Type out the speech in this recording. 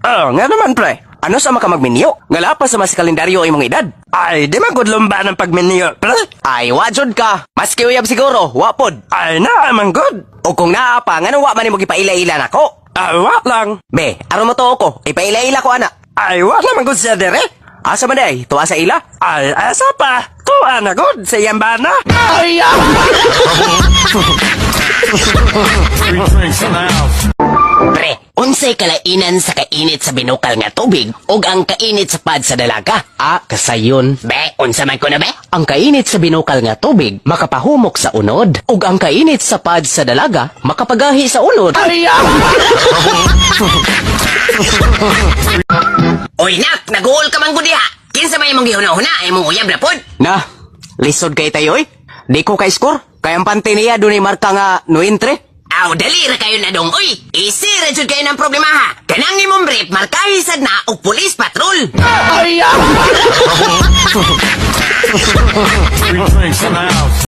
Oh, nga naman, pre. Ano sa maka magminyo? Nga lapas sa mas kalendaryo imong edad. Ay, di man gud lumba ng pagminyo, pre. Ay, wa jud ka. Maski uyab siguro, wa pod. Ay, naa man gud. O kung naa pa, ngano wa man nimo gipaila-ila nako? Ay, wa lang. Be, aron mo to ko, ipaila-ila ko ana. Ay, wa naman gud siya dire. Asa man day? Tuwa sa ila? Ay, asa pa? Tuwa na gud sa iyang bana. Ay, Three drinks in the house. Pre, unsay kalainan sa kainit sa binukal nga tubig ug ang kainit sa pad sa dalaga? Ah, kasayon. Be, unsa man ko na be? Ang kainit sa binukal nga tubig makapahumok sa unod, ug ang kainit sa pad sa dalaga makapagahi sa unod. Ay, Oy nak, naguol ka man gud diha. Kinsa may imong gihuna-huna imong uyab na pod? Na, lisod kay tayo eh. Di ko ka-score. Kaya ang pante niya dunay marka nga no entre. Aw, dali ra kayo na dong. Uy, easy ra jud kayo ng problema ha. Kanang imong brief markahi sad na og police patrol. Three drinks in the house.